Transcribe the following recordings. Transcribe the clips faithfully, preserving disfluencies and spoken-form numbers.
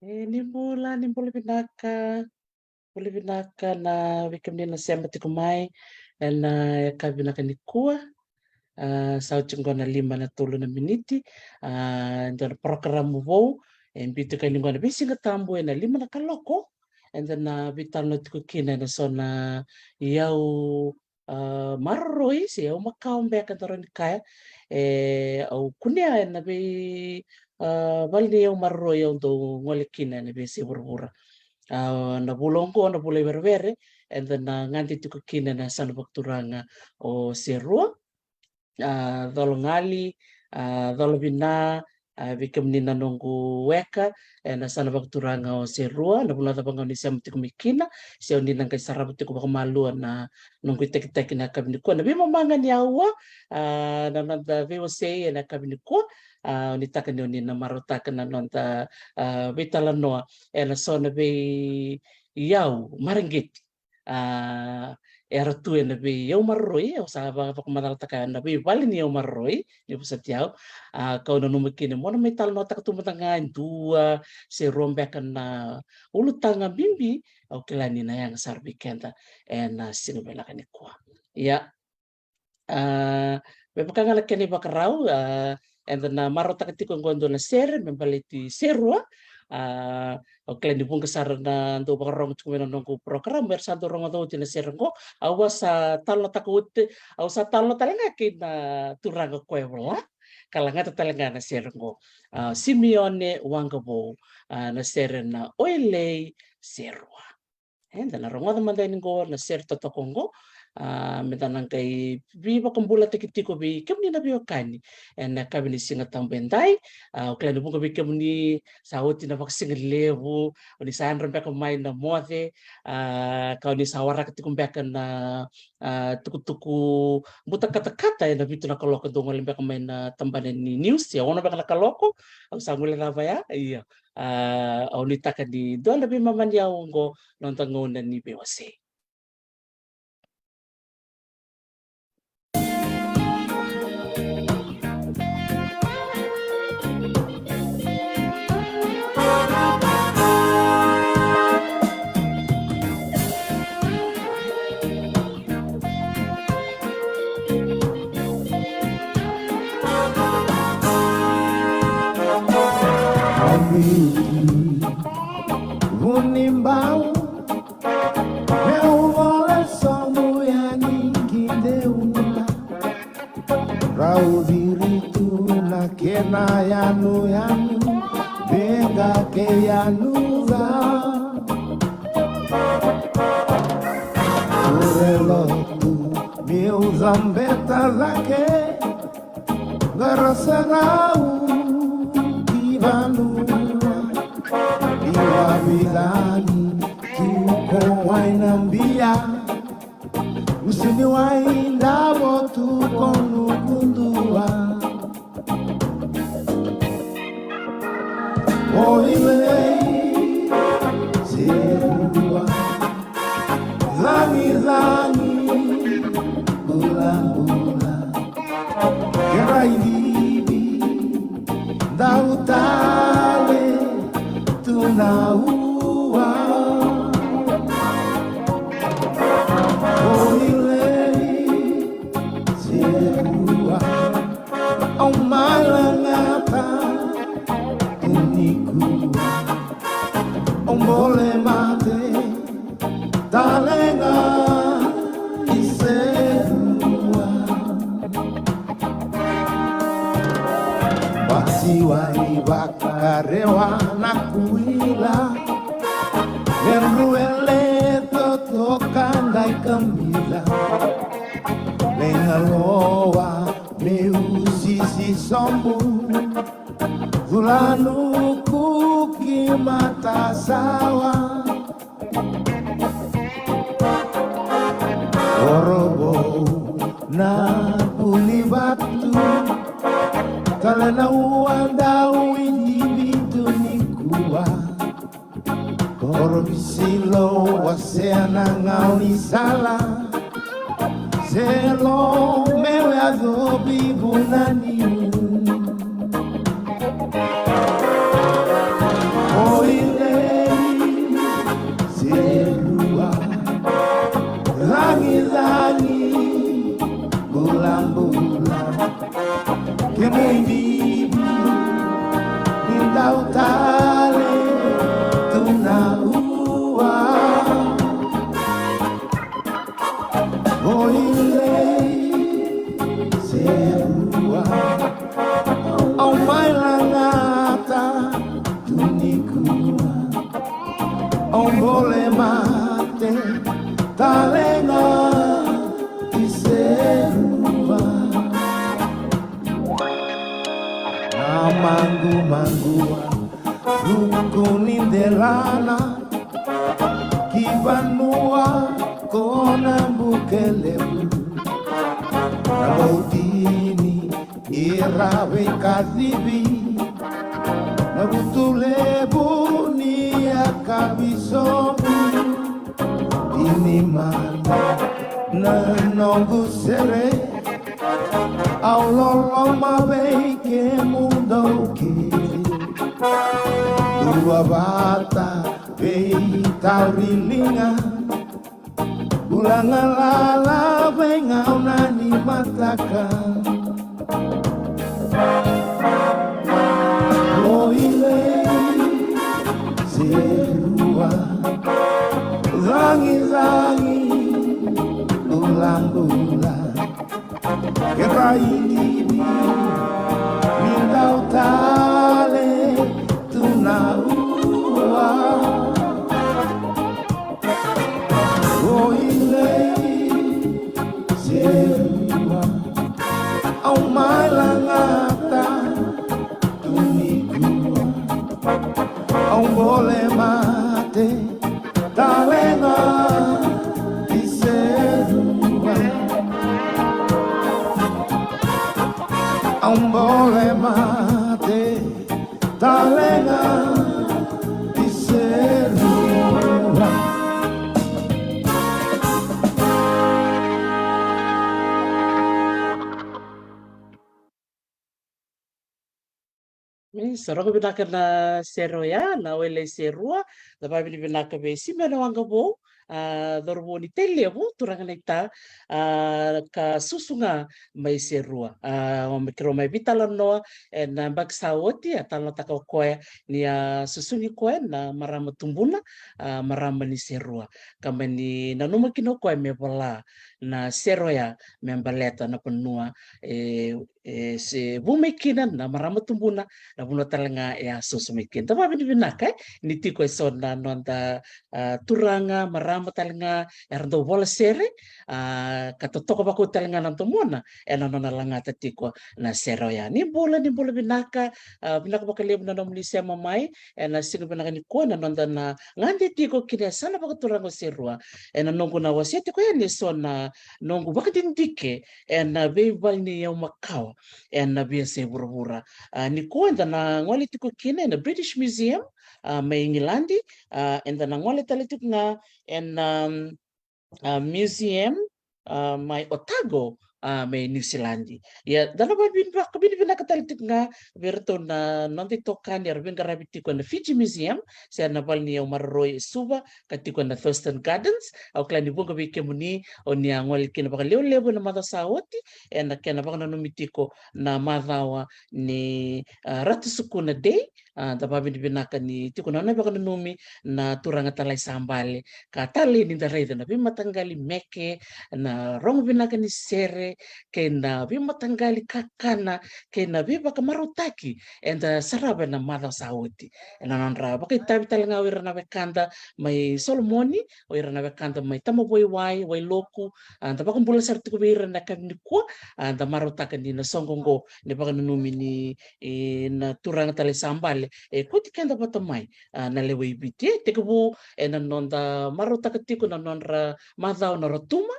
E, ni bula, ni bula vinaka. Bula vinaka na vei kemuni na sema tiko mai ena yakavi vinaka nikua. A, sa oti qo na lima na tolu na miniti. A, dua na parokaramu vou e biu tiko yani qo na veisiga tabu ena lima na kaloko. Eda na veitalanoa tiko kina ena so na iyau, a, maroroi se iyau makawa beka da rawa ni kaya. E, au kunea ena vei, a, vale ni iyau maroroi au dau gole kina ena veiyasai vuravura. A, na vula oqo, na vula i Werewere, eda na gade tiko kina ena yasana vakaturaga o Serua. A, Cologali, a, Colovina, a, vei kemuni na noqu weka ena yasana vakaturaga o Serua, na vanua cava ga o ni sema tiko mai kina, se o ni na qai sarava tiko vakamalua na noqu itakitaki ena yakavi nikua. Na veimama ga ni aua, a, na noda veiwasei ena yakavi nikua, a, o ni taka ni o ni na marautaka na noda, a, veitalanoa ena so na vei iyau mareqeti. A, era tu ena vei iyau maroroi, au sa va-, vakamacalataka na veivale ni iyau maroroi, ni vosoti au. A, kau nanuma kina mo na mai talanoataka tu mada ga e dua se rua beka na ulutaga bibi, au kila ni na yaga sara vei keda ena siga vinaka nikua. Ia, a, me vaka ga na kena ivakarau, a, eda na marautaka tiko oqo e dua na sere me baleti Serua. A, au kila ni vuqa sara na dau vakarorogo tiko mai na noqu program, era sa dau rogoca oti na sere oqo. Au a sa talanoataka oti, au sa talanoa tale ga kei na turaga koya e vola, ka lagata tale ga na sere oqo. A, Simione Waqavou, a, na sere na Oilei Serua. Eda na rogoca mada yani qo na sere totoka oqo. A, meda na qai veivakabulataki tiko vei kemuni na veiwekani ena yakavi ni Siga Tabu edai. A, au kila ni vuqa vei kemuni sa oti na vakasigalevu, o ni sa yadra beka mai na moce, a, ka o ni sa waraka tiko beka na, a, tukutuku buta katakata ena vitu na kaloko dau gole beka mai na tabana ni news, e ono beka na kaloko, au sa guilecava ya, ia. A, au nuitaka ni dua na veimama ni iyau oqo, noda gauna ni veiwasei. Vunibau, meu vole sobu yani ki Deula. Rau ciri tu na kena yanuyanu, beqa kei yanuca. Ure lotu meu cabeta cake, qara sarau ki vanua. Ira vidani tu ko wai na bia, usi ni wai davo tu ko nukudua. Oilei Serua, cagicagi, bulabula, kera icici, dau tale tu na ua. Oilei Serua, au mai lagata tu nikua, au bole mate tale ga i Serua. Bati wai vakarewa na kuila, me rue le totoka dai kamila. Leqa loa meu sisi sobu, cula nuku ki matasawa. Orovou na puli vatu, tale na ua dau idivitu nikua. Korovisi lo wasea na gaunisala, se lo meu yacovi vunani. Oi Bole mate talega i Serua. Na magumagua ruku ni delana ki vanua ko na Bukelevu. Na bau tini ira veikacivi na vutu levu ni yakavi sobu. Ini mana na noqu sere, au loloma vei kemudou kece. Dua vata vei tauri liga, bula galala vei gauna ni mataka. Oile Serua, cagicagi, bulabula. Ke raini ni dau tale tu na ua. Oile Serua, au mai lagata tu nikua. Au bole mate talega i Serua. Au bole mate talega i Serua. Ni sa rogo vinaka na sere oya, na Oile Serua. Da vavinavinaka vei Simene Waqavou, a, cauravou ni Tailevu, turaga naita, a, ka susu ga mai Serua. A, o me keirau mai veitalanoa ena yabaki sa oti, a talanoataka o koya ni a susugi koya na marama tubuna, a, marama ni Serua. Ka mani nanuma kina o koya me vola na sere oya me baleta na vanua e, e se vu mai kina na marama tubuna, na vanua talega e a susu mai kina. Da vavinavinaka, e, ni tiko e so na noda, a, turaga, marama talega era dau vola sere, a, ka totoka vakau talega na domona ena nona lagata tiko na sere oya. Ni bula, ni bula vinaka, a, vinaka vakalevu na nomuni sema mai ena siga vinaka nikua, na noda na gade tiko kina e sa na vakaturaga o Serua. Ena noqu na wasea tiko yani e so na noqu vakadidike ena veivale ni yau makawa ena veiyasai vuravura. A, nikua eda na gole tiko kina ena British Museum, a, mai Igiladi, a, eda na gole tale tiko ga ena, um, a, museum, a, mai Otago, a, mai Niusiladi. Ia, da na vavinavinaka tale tiko ga vei iratou na noda itokani era veiqaravi tiko ena Fiji Museum, se na vale ni yau maroroi e Suva, ka tiko ena Thurston Gardens. Au kila ni vuqa vei kemuni o ni a gole kina vakalevulevu ena macawa sa oti, ena kena vakananumi tiko na macawa ni, a, Ratu Sukuna Day. A, da vavinavinaka ni tiko na nona vakananumi na turaga Talai Sabale, ka talei ni da raica na veimataqali meke, na rogo vinaka ni sere, kei na veimataqali kakana, kei na veivakamarautaki eda sarava ena macawa sa oti. Ena nodra vakaitavi talega o ira na wekada mai Solomoni, o ira na wekada mai Tamavaiwai, Wailoku, a, da vakabula sara tiko vei ira na yakavi nikua, a, da marautaka ni na soqo oqo ni vakananumi ni, e, na turaga Talai Sabale e kauti keda vata mai, a, na lewe i Viti. E tekivu ena noda marautaka tiko na nodra macawa na Rotuma,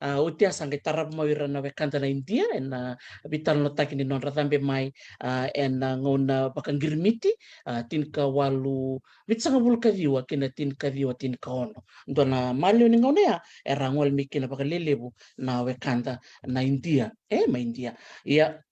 a, oti a sa qai tarava mai o ira na wekada na Idia ena veitalanoataki ni nodra cabe mai, a, ena gauna vakaqirimiti, a, tinikawalu vitusagavulu ka ciwa kei na tinikaciwa tinikaono. Dua na maliwa ni gauna ya era gole mai kina vakalelevu na wekada na Idia, e, mai Idia. Ia,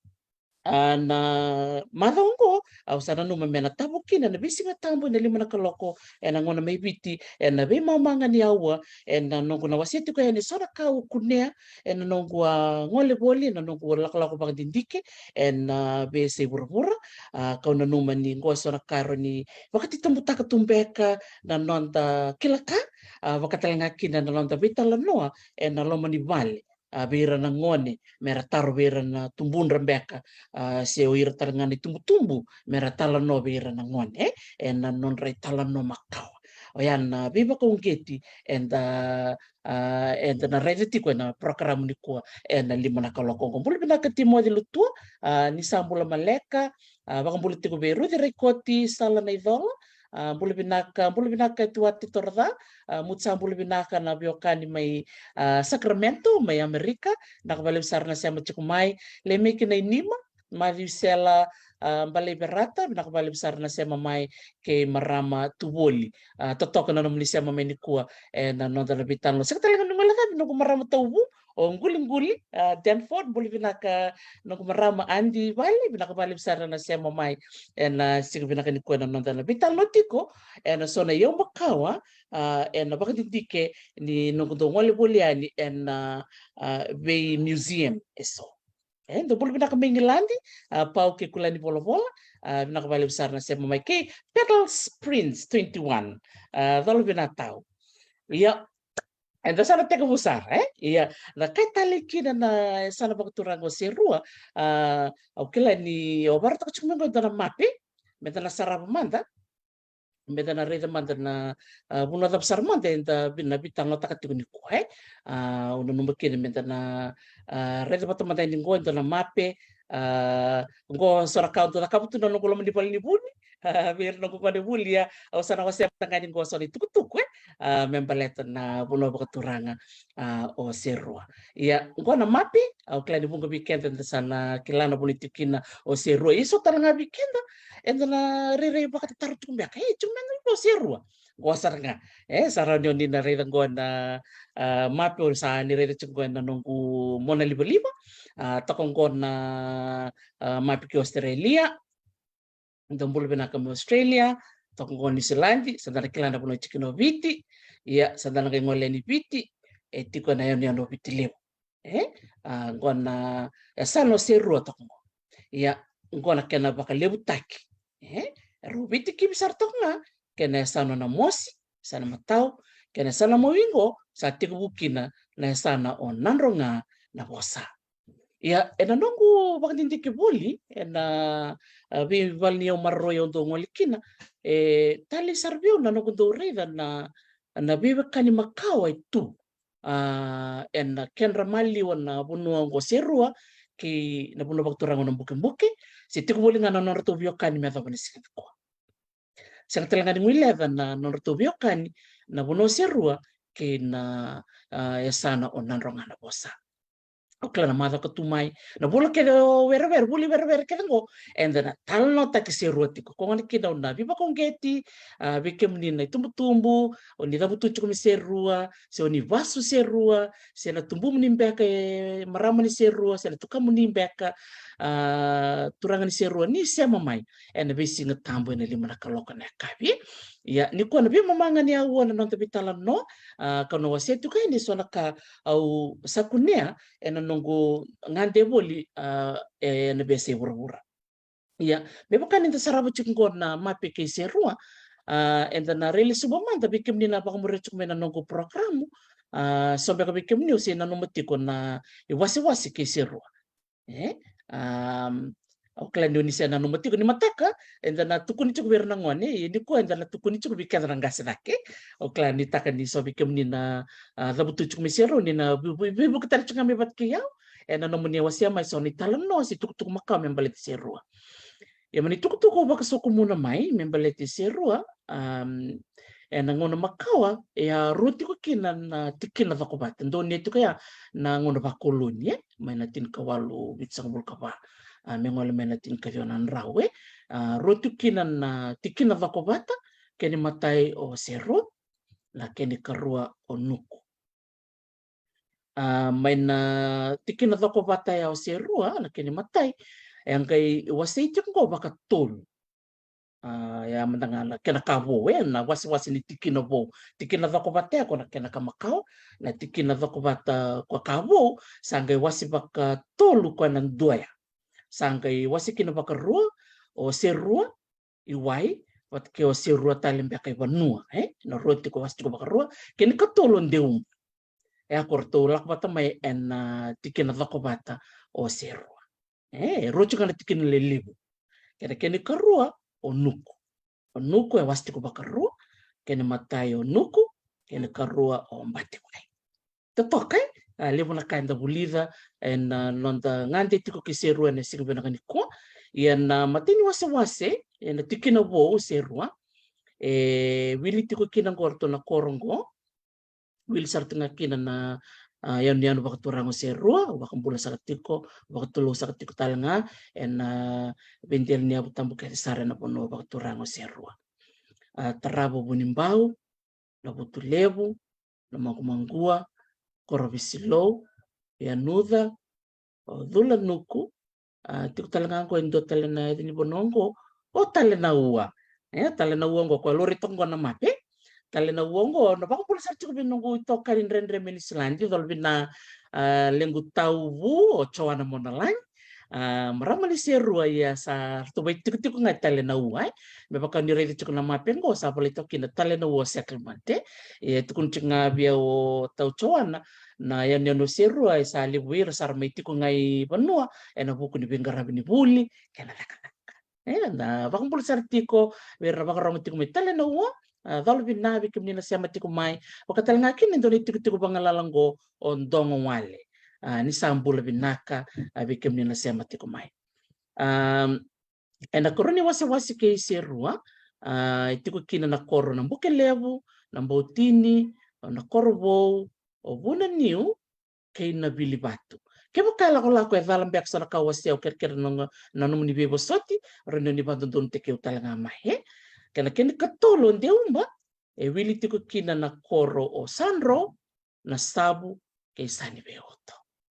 a, na macawa oqo au sa nanuma me na tavo kina na veisiga tabu ena lima na kaloko ena gauna mai Viti, ena veimama ga ni aua, ena noqu na wasea tiko yani e so na ka au kunea ena noqu a gole voli, ena noqu lakolako vakadidike ena veiyasai vuravura. A, kau nanuma ni qo e so na ka e rawa ni vakatitabutaka tu beka na noda kila ka, a, vaka talega kina na noda veitalanoa ena loma ni vale, a, vei ira na gone, me ra taro vei ira na tubudra beka, a, se o ira talega na itubutubu me ra talanoa vei ira na gone, e, ena nodra italanoa makawa. Oya na veivakauqeti eda, a, eda na raica tiko ena porokaramu nikua ena lima na kaloko oqo. Bula vinaka Timoci Lutua, a, ni sa bula maleka, a, vakabula tiko vei Ruci Raikoti, Sala Naicola, a, bula vinaka, bula vinaka Etiwate Toroca, a, mutu sa bula vinaka na veiwekani mai, a, Sacramento, mai Amerika, vinaka vakalevu sara na sema tiko mai, lei mai kina i Nima, Maciu Sela, a, Balai Verata, vinaka vakalevu sara na sema mai kei marama Tuvoli. A, totoka na nomuni sema mai nikua ena noda na veitalanoa. Sega tale ga ni guilecavi noqu marama tauvu, o Quliquli, a, Danford, bula vinaka noqu marama Adi Vale, vinaka vakalevu sara na sema mai ena siga vinaka nikua ena noda na veitalanoa tiko ena so na iyau makawa, a, ena vakadidike ni noqu dau gole voli yani ena, a, vei museum eso. E, dou bula vinaka mai Igiladi, a, Pau kei Kulani Volavola, a, vinaka vakalevu sara na sema mai kei Petals Prince twenty-one, a, Cola Vinatau. Ia, eda sa na tekivu sara, e? Ia, na ka e talei kina na yasana vakaturaga o Serua, a, au kila ni au vakaraitaka tiko mai qo e dua na mape, meda na sarava mada, meda na raica mada na, a, vanua cava sara mada eda vi-, na veitalanoataka tiko nikua, e? A, au nanuma kina meda na, a, raica vata mada yani qo e dua na mape, a, qo so na ka au dau cakava tu na noqu loma ni valenivuli, a, vei ira noqu valenivuli, ia, au sa na wasea mada ga yani qo so na itukutuku, e? A, me baleta na vanua vakaturaga, a, o Serua. Ia, qo na mape, au kila ni vuqa vei keda eda sa na kila na vanua e tiko kina o Serua. Ia so tale ga vei keda, eda na rairai vakatataro tiko beka, e, tiko mai na o Serua. Qo sara ga. E, sa rawa ni o ni na raica qo na, a, mape, o sa ni raica tiko qo ena noqu mona livaliva. A, toka qo na, a, mape kei Australia. Dou bula vinaka mai Australia, toka qo Niusiladi, sa da na kila na vanua e tiko kina o Viti. Ia, sa da na qai gole yani Viti, e tiko ena yanuyanu o Viti Levu. E? A, qo na, e, yasana o Serua toka qo. Ia, qo na kena vakalevutaki. E? E rua Viti kivi sara toka ga, kei na yasana o Namosi, yasana matau, kei na yasana mawi qo, sa tekivu kina na yasana o Nadroga na Vosa. Ia, ena noqu vakadidike voli, ena, a, veivaleniyau maroroi au dau gole kina, e talei sara vei au na noqu dau raica na, na veiwekani makawa e tu, a, ena kedra maliwa na vanua oqo Serua, kei na vanua vakaturaga o Nabukebuke, se tiko voli ga na nodratou veiwekani me yacova na siga nikua. Sega tale ga ni guileca na nodratou veiwekani na vanua o Serua kei na, a, yasana o Nadroga na Vosa. Au kila na macawa ka tu mai, na vula kece o werewere, vula i werewere kece qo, eda na talanoataki Serua tiko. Koya gona kina au na veivakauqeti, a, vei kemuni na itubutubu, o ni cavutu tiko mai Serua, se o ni vasu Serua, se na tubumuni beka e marama ni Serua, se na tukamuni beka, a, turaga ni Serua, ni sema mai ena veisiga tabu ena lima na kaloko na yakavi. Ia, nikua na veimama ga ni aua na noda veitalanoa, a, kau na wasea tiko yani eso na ka au sa kunea ena noqu gade voli, a, ena veiyasai vuravura. Ia, me vaka ni da sarava tiko qo na mape kei Serua, a, eda na rai lesuva mada vei kemuni na vakamuria tiko mai na noqu porokaramu, a, so beka vei kemuni o se nanuma tiko na iwasewase kei Serua. E? Am, au kila ni o ni se nanuma tiko ni mataka, eda na tukuni tiko vei ira na gone, ia nikua eda na tukuni tiko vei keda na qase cake. Au kila ni taka ni so vei kemuni na, a, cavutu tiko mai Serua, ni na vei-, vei-, veivuke tale tiko ga mai vata kei au, ena nomuni wasea mai so na italanoa se tukutuku makawa me baleti Serua. Ia mani tukutuku au vakasokumuna mai me baleti Serua, am, ena gauna makawa, e a rua tiko kina na tikina cokovata. Donuya tiko ya na gauna vakoloni, e? Mai na tinikawalu vitusagavulu ka va, a, me gole mai na tinikaciwa na drau, e? A, rua tiko kina na tikina cokovata, kena imatai o Serua, na kena ikarua o Nuku. A, mai na tikina cokovata ya o Serua, na kena imatai, e a qai wasei tiko qo vakatolu. A, ia mada ga na kena ka vou, e, na wasewase ni tikina vou. Tikina cokovata ya ko na kena ka makawa, na tikina cokovata ko ka vou, sa qai wase vakatolu ko na dua ya. Sa qai wase kina vakarua o Serua i wai, vata kei o Serua tale beka i vanua, e? Na rua tiko wase tiko vakarua, kena ikatolu o Deuba. E a ko ratou lako vata mai ena, a, tikina cokovata o Serua. E, e rua tiko na tikina lelevu. Kena, kena ikarua o Nuku. O Nuku e wase tiko vakarua, kena imatai o Nuku, kena ikarua o Batiwai. Totoka, e? A, levu na ka eda vulica ena, a, noda gade tiko kei Serua ena siga vinaka nikua. Ia na, a, imatai ni wasewase ena tikina vou o Serua, e wili tiko kina oqo o ratou na koro oqo. Wili sara tu ga kina na, a, yanuyanu vakaturaga o Serua, au vakabula saka tiko, vakatulou saka tiko tale ga ena, a, veidela ni yavu tabu kece sara ena vanua vakaturaga o Serua. A, tarava o Vunibau, Navutulevu, Namaqumaqua, Korovesilou, Yanuca, o Culanuku, a, tiko tale ga oqo e dua tale na yaca ni vanua oqo, o Talenaua. E, Talenaua oqo, koya laurai toka oqo na mape. Talenaua oqo, na vakabula sara tiko vei noqu itokani dredre mai Niusiladi, colo vina, a, lequ tauvu, o Joana Monalagi. A, marama ni Serua, ia sa ratou vaitikotiko ga e Talenaua, e. Me vaka ni raica tiko na mape oqo, sa volai toka kina Talenaua Settlement, e. E tukuna tiko ga vei au o tau Joana, na yanuyanu o Serua e sa levu ira sara mai tiko ga i vanua ena vuku ni veiqaravi ni vuli kei na cakacaka. E, na vakabula sara tiko vei ira na vakarorogo tiko mai Talenaua, a, colo vina vei kemuni na sema tiko mai. Vaka tale ga kina e dua na itikotiko vagalala oqo o Dogo Wale. A, ni sa bula vinaka, a, vei kemuni na sema tiko mai. Am, ena koro ni wasewase kei Serua, a, e tiko kina na koro Nabukelevu, Nabautini, na Korovou, o Vunaniu, kei Navilivatu. Kevaka e lakolako e cala beka so na ka au wasea, au kerekere na, na nomuni veivosoti, rawa ni o ni vakadodonutaki au tale ga mai, e. Kei na kena ikatolu o Deuba, e wili tiko kina na koro o Sadrou, Nasavu, kei Saniveiuto.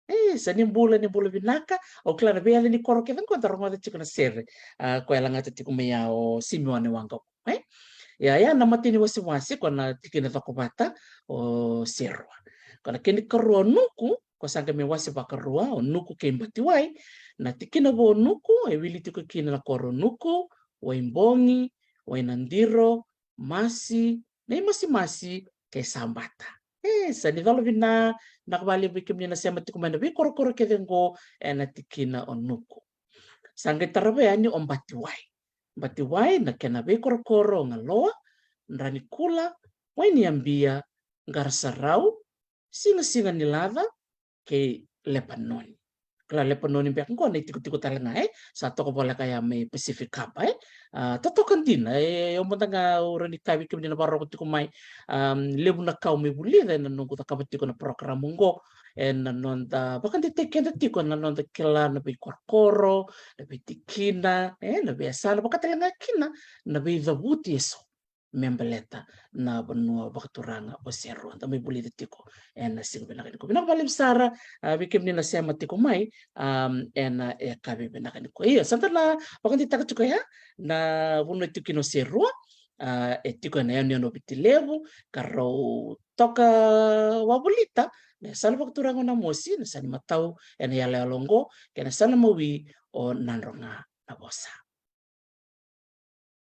E, sa ni bula, ni bula vinaka. Au kila na veiyaca ni koro kece oqo da rogoca tiko na sere, a, koya e lagata tiko mai ya o Simione Waqavumu, e. Ia, ia na imatai ni wasewase, koya na tikina cokovata o Serua. Koya na kena ikarua o Nuku, koya sa qai mai wase vakarua, o Nuku kei Batiwai. Na tikina vou o Nuku e wili tiko kina na koro o Nuku, Waibogi, Wainadiro, Masi, Naimasimasi, kei Sabata. E, sa ni colo vina, vinaka vakalevu vei kemuni na sema tiko mai na veikorokoro kece oqo ena tikina o Nuku. Sa qai tarava yani o Batiwai. Batiwai na kena veikorokoro o Galoa, Dranikula, Wainiyabia, Qarasarau, Sigasiga ni Laca, kei Lepanoni. Kila Lepanoni beka oqo na itikotiko tale ga, e, sa toka voleka ya mai Pacific Harbour, e. A, totoka dina, e, au mada ga au rawa ni kaya vei kemuni na vakarorogo tiko mai, am, levu na ka au mai vulica ena noqu cakava tiko na program oqo, ena noda vakadeitaki keda tiko ena noda kila na veikorokoro, na veitikina, e, na veiyasana, vaka tale ga kina na veicavuti eso me baleta na vanua vakaturaga o Serua. Da mai vulica tiko ena siga vinaka nikua. Vinaka vakalevu sara, a, vei kemuni na sema tiko mai, am, ena yakavi vinaka nikua. Ia, sa da na vakadeitaka tiko ya na vanua e tiko kina o Serua, a, e tiko ena yanuyanu o Viti Levu, ka rau toka wavolita na yasana vakaturaga o Namosi, na yasana imatau ena iyaloyalo oqo, kei na yasana mawi o Nadroga Navosa.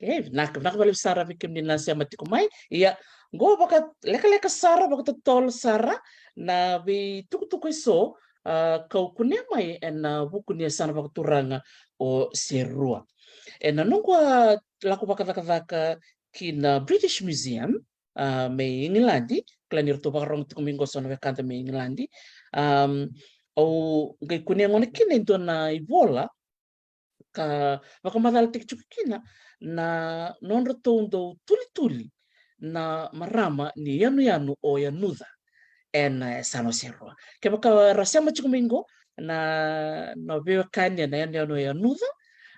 E, vinaka, vinaka vakalevu sara vei kemuni na sema tiko mai. Ia, qo vakalekaleka sara, vakatotolo sara na veitukutuku eso, a, kau kunea mai ena vuku ni yasana vakaturaga o Serua. Ena noqu a lako vakacakacaka ki na British Museum, a, mai Igiladi, kila ni ratou vakarorogo tiko mai qo so na wekada mai Igiladi. Am, au qai kunea gona kina e dua na ivola, ka vakamacalataki tiko kina na nodratou dau tulituli na marama ni yanuyanu o Yanuca ena yasana o Serua. Kevaka ra sema tiko mai qo na, na veiwekani ena yanuyanu o Yanuca,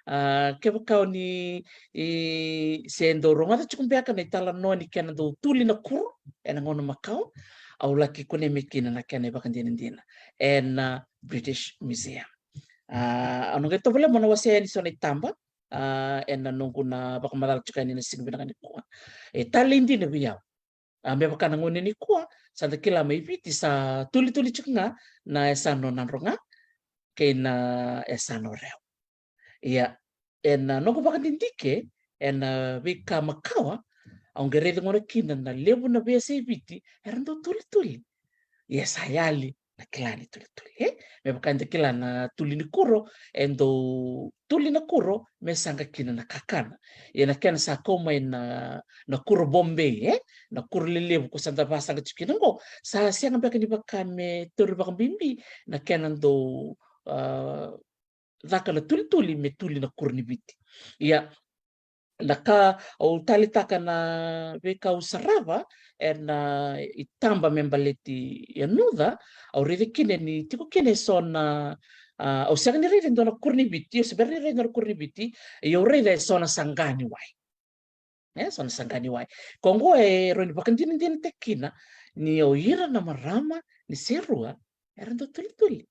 a, kevaka o ni, i, se dau rogoca tiko beka na italanoa ni kena dau tuli na kuru ena gauna makawa, au laki kunea mai kina na kena ivakadinadina ena British Museum. A, au na qai tovolea meu na wasea yani so na itaba, a, ena noqu na vakamacala tiko yani ena siga vinaka nikua. E talei dina vei au. A, me vaka na gauna nikua, sa da kila mai Viti sa tulituli tiko ga na yasana o Nadroga kei na yasana o Rewa. Ia, ena noqu vakadidike ena veika makawa, au qai raica gona kina na levu na veiyasai Viti era dau tulituli. Ia sa yali na kila ni tulituli, e? Me vaka eda kila na tuli ni kuro, e dau tuli na kuro me saqa kina na kakana. Ia na kena sa kau mai na, na kuro Bombay, e? Na kuro lelevu ko sa da vasaqa tiko kina oqo, sa sega beka ni vaka me tauri vakabibi na kena dau, a, caka na tulituli me tuli na kuro ni Viti. Ia, na ka au taleitaka na veika au sarava ena itaba me baleti Yanuca, au raica kina ni tiko kina e so na, a, au sega ni raica e dua na kuro ni Viti, au se bera ni raica e dua na kuro ni Viti, ia au raica e so na saqa ni wai. E so na saqa ni wai. Ko oqo e rawa ni vakadinadinataki kina ni o ira na marama ni Serua era dau tulituli.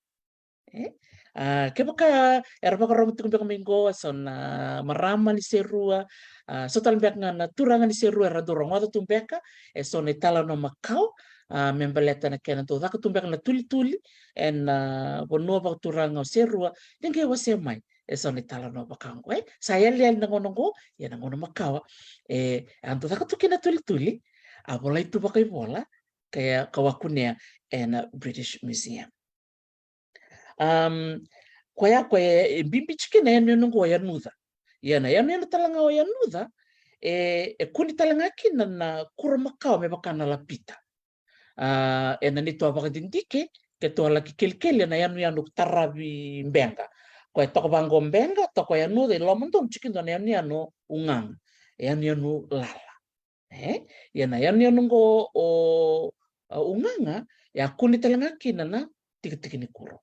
E? A, kevaka era vakarorogo tiko beka mai qo e so na marama ni Serua, a, so tale beka ga na turaga ni Serua era dau rogoca tu beka e so na italanoa makawa, a, me baleta na kena dau caka tu beka na tulituli ena, a, vanua vakaturaga o Serua, ni qai wasea mai e so na italanoa vaka oqo, e? Sa yali, yali na gauna oqo, ia na gauna makawa, e, a dau caka tu kina na tulituli, a volai tu vakaivola, ka, ka a kunea ena British Museum. Am, koya, koya e bibi tiko kina na yanuyanu oqo o Yanuca. Ia na yanuyanu tale ga o Yanuca, e, e kune tale ga kina na kuro makawa me vaka na lapita. A, ena neitou a vakadidike, keitou a laki kelikeli ena yanuyanu taravi Beqa. Koya toka vaqo Beqa, toka o Yanuca, i loma donu tiko e dua na yanuyanu o Ugaga. E yanuyanu lala. E? Ia na yanuyanu oqo o, a, Ugaga, e a kune tale ga kina na tikitiki ni kuro.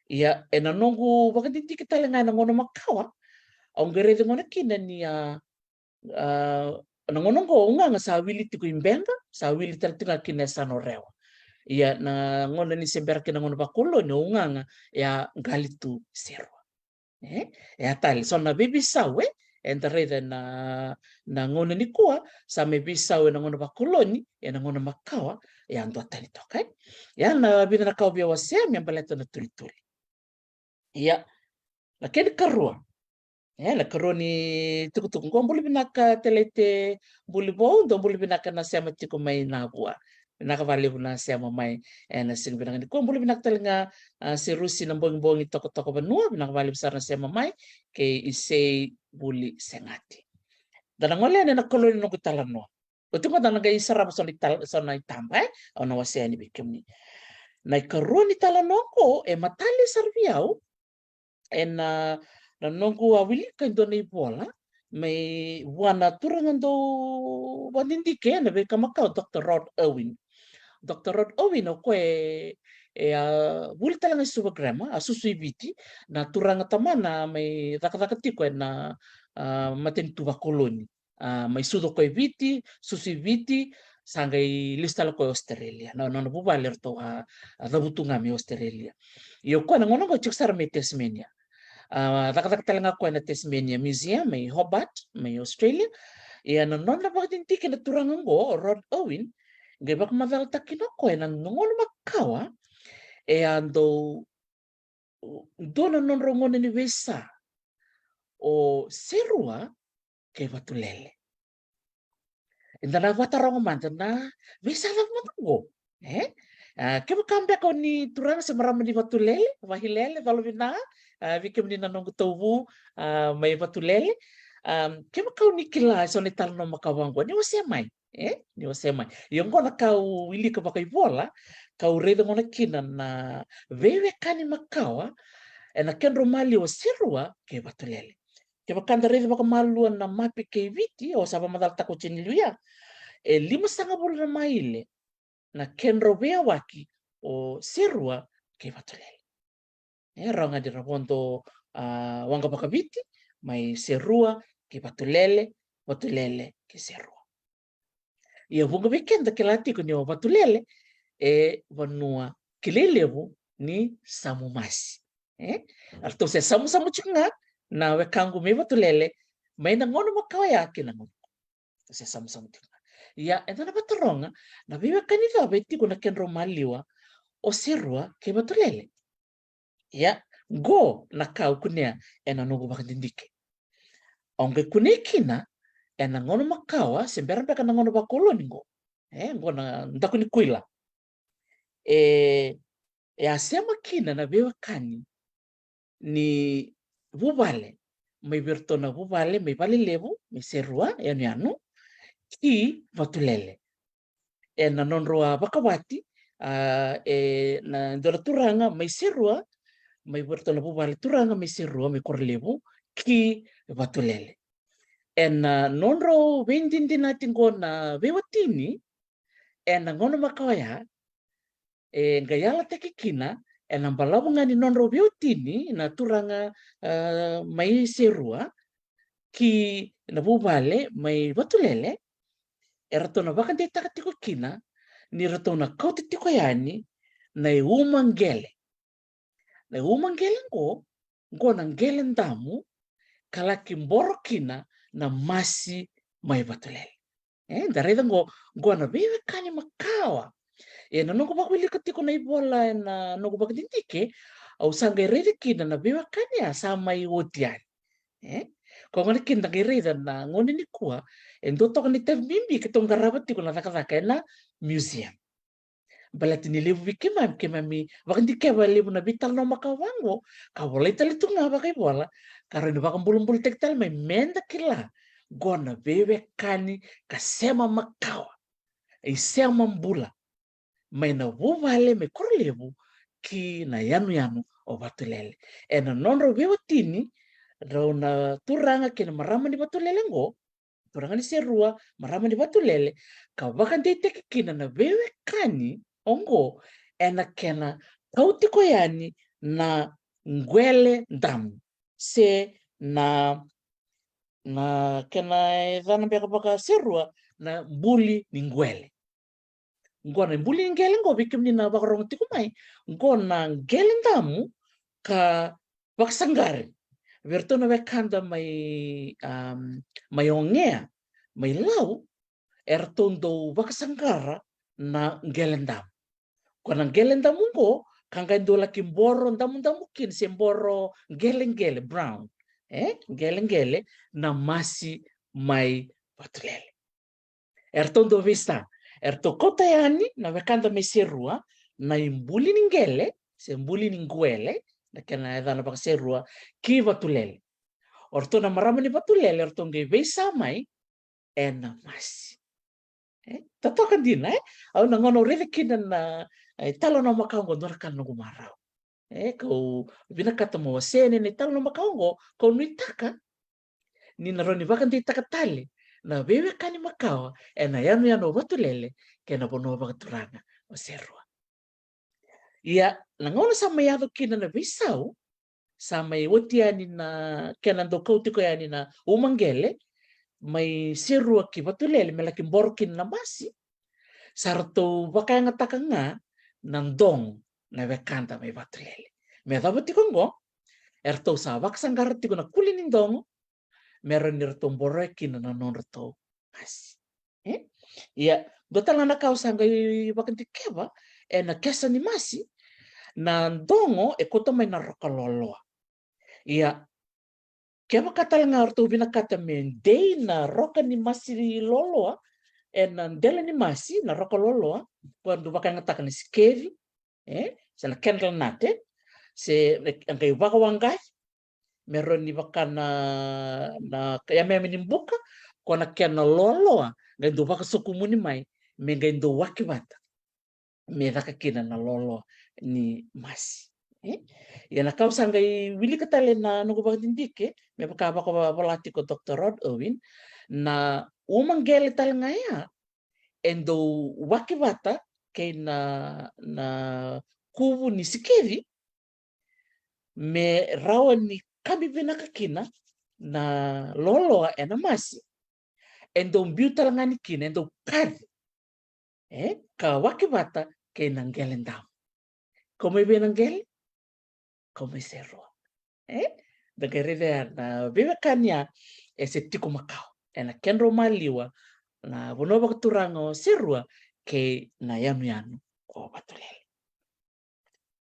Ia ena noqu vakadidike tale ga ena gauna makawa, au qai raica gona kina ni a, a, na gauna oqo o Ugaga sa wili tiko i Beqa, sa wili tale tiko ga kina e Sanorewa. Ia na gauna ni se bera kina na gauna vakoloni o Ugaga e a qali tu Serua. E, e a tale, so na veiveisau, e, eda raica na, na gauna nikua, sa mai veisau ena gauna vakoloni, ena gauna makawa, e a dua tani toka, e. Ia na vica na ka au via wasea me baleta na tulituli. Ia, na kena ikarua. E, na ikarua ni tukutuku. Qo buli vinaka Telete, buli vou, dou buli vinaka na sema tiko mai Navua. Vinaka vakalevu na sema mai ena siga vinaka nikua. Buli vinaka tale ga, a, Serusi na bogibogi tokatoka vanua, vinaka vakalevu sara na sema mai, kei Isei Vuli Segati. Da na gole yani ena ikarua ni noqu italanoa. Oti qo da na qai sarava so na ital-, so na itaba, e? Au na wasea yani vei kemuni. Na ikarua ni talanoa oqo, e matale sara vei au, ena, na noqu a wilika e dua na ivola mai vua na turaga dau vakadidike ena veika makawa, Doctor Rod Irwin. Doctor Rod Irwin o koya e, e a vuli tale ga i Suva Grammar, a susu i Viti, na turaga tamana mai cakacaka tiko ena, a, matanitu vakoloni. A, mai sucu o koya i Viti, susu i Viti, sa qai lesu tale o koya i Australia. Na, na nona vuvale eratou a, a cavutu ga mai Australia. Ia o koya na gauna oqo e tiko sara mai Tasmania. A, cakacaka tale ga o koya na Tasmania Museum mai Hobart, mai Australia. Ia na nona vakadidike na turaga oqo, o Rod Irwin, qai vakamacalataka kina o koya na gauna makawa, e a dau dua na nodrau gauna ni veisa o Serua kei Vatulele. Eda na vataroga mada na veisa cava mada oqo, e? A, kevaka beka o ni turaga se marama ni Vatulele, Vahilele, Colovina, a, vei kemuni na noqu tauvu, a, mai Vatulele, a, kevaka o ni kila e so na italanoa makawa oqo, ni wasea mai. E, ni wasea mai. Ia oqo na ka au wilika vakaivola, ka au raica gona kina na veiwekani makawa ena kedrau maliwa o Serua kei Vatulele. Kevaka da raica vakamalua na mape kei Viti, au sa vakamacalataka oti ni liu ya, e limasagavulu na maile na kedrau veiyawaki o Serua kei Vatulele. E rawa ga ni ra vodo, a, waqa vakaviti mai Serua ki Vatulele, Vatulele ki Serua. Ia vuqa vei keda kila tiko ni o Vatulele e vanua kilai levu ni samu masi. E? A ratou se samusamu tiko ga na wekaqu mai Vatulele mai na gauna makawa ya ki na gauna. Ratou se samusamu tiko ga. Ia, eda na vataroga na veiwekani cava e tiko na kedrau maliwa o Serua kei Vatulele. Ia, qo na ka au kunea ena noqu vakadidike. Au qai kunei kina ena gauna makawa, se bera beka na gauna vakoloni qo. E, qo na daku ni kuila. E, e a sema kina na veiwekani ni vuvale, mai vei iratou na vuvale mai Valelevu, mai Serua, yanuyanu, ki Vatulele. Ena nodrau a vakawati, a, e na dua na turaga mai Serua, mai vei iratou na vuvale turaga mai Serua, mai Korolevu, ki Vatulele. Ena nodrau veidinadinati qo na veiwatini, ena gauna makawa ya, e qai yalataki kina ena balavu ga ni nodrau veiwatini na turaga, a, mai Serua ki na vuvale mai Vatulele, eratou na vakadeitaka tiko kina ni ratou na kauta tiko yani na iuma qele. Na iuma qele qo, qo na qele damu ka laki boro kina na masi mai Vatulele. E, da raica qo, qo na veiwekani makawa. E, na noqu vakawilika tiko na ivola ena noqu vakadidike, au sa qai raica kina na veiwekani a sa mai oti yani. E, ko gona kina da qai raica na gauna nikua, e dua toka na itavi bibi keitou qarava tiko na cakacaka ena museum. Baleta ni levu vei keimami, keimami vakadikeva e levu na veitalanoa makawa vaqo, ka volai tale tu ga vakaivola, ka rawa ni vakabulabulataki tale mai meda kila qo na veiwekani ka sema makawa, e sema bula mai na vuvale mai Korolevu ki na yanuyanu o Vatulele. Ena nodrau veiwatini rau na turaga kei na marama ni Vatulele qo, turaga ni Serua, marama ni Vatulele, ka vakadeitaki kina na veiwekani oqo ena kena kau tiko yani na qele damu, se na, na kena yacana beka vakaSerua na buli ni qele. Qo na buli ni qele qo, vei kemuni na vakarogo tiko mai, qo na qele damu ka vakasaqari vei iratou na wekada mai, am, mai Ogea, mai Lau, eratou dau vakasaqara na qele damu. Qo na qele damu qo ka qai dau laki boro damudamu kina, se boro qeleqele, brown, e, qeleqele na masi mai Vatulele. Eratou dau veisa, eratou kauta yani na wekada mai Serua na ibuli ni qele, se buli ni qele, na kena yacana vakaSerua, ki Vatulele. O ratou na marama ni Vatulele, eratou qai veisa mai ena masi. E, totoka dina, e? Au na gauna au raica kina na, e, italanoa makawa qo, dua na ka na noqu marau. E, kau vinakata mo wasea na italanoa makawa qo, kau nuitaka ni na rawa ni vakadeitaka tale na veiwekani makawa ena yanuyanu o Vatulele kei na vanua vakaturaga o Serua. Ia, na gauna sa mai yaco kina na veisau, sa mai oti yani na kena dau kau tiko yani na uma qele mai Serua ki Vatulele me laki boro kina na masi, sa ratou vakayagataka ga na dogo na wekada mai Vatulele. Me cava tiko oqo, eratou sa vakasaqara tiko na kuli ni dogo me rawa ni ratou boroya kina na nodratou masi. E? Ia, dua tale ga na ka au sa qai vakadikeva ena kesa ni masi, na dogo e kauta mai na roka loaloa. Ia, kevaka tale ga o ratou vinakata me dei na roka ni masi loaloa ena dela ni masi, na roka loaloa, ko dau vakayagataka na sikeri, e, se na candle nut, e, se na, e qai vakawaqaci me rawa ni vaka na, na yameyame ni buka, ko na kena loaloa qai dau vakasokumuni mai me qai dau waki vata me caka kina na loaloa ni masi. E? Ia na ka au sa qai wilika tale na noqu vakadidike, me vaka vakavola tiko o Doctor Rod Irwin, na uma qele tale ga ya e dau waki vata kei na, na kuvu ni sikeri me rawa ni kabi vinaka kina na loaloa ena masi. E dau biu tale ga ni kina, e dau kaci, e, ka waki vata kei na qele damu. Kau mai vei na qele? Kau mai Serua. E? Da qai raica ya na veiwekani ya e se tiko makawa ena kedrau maliwa na vanua vakaturaga o Serua kei na yanuyanu o Vatulele.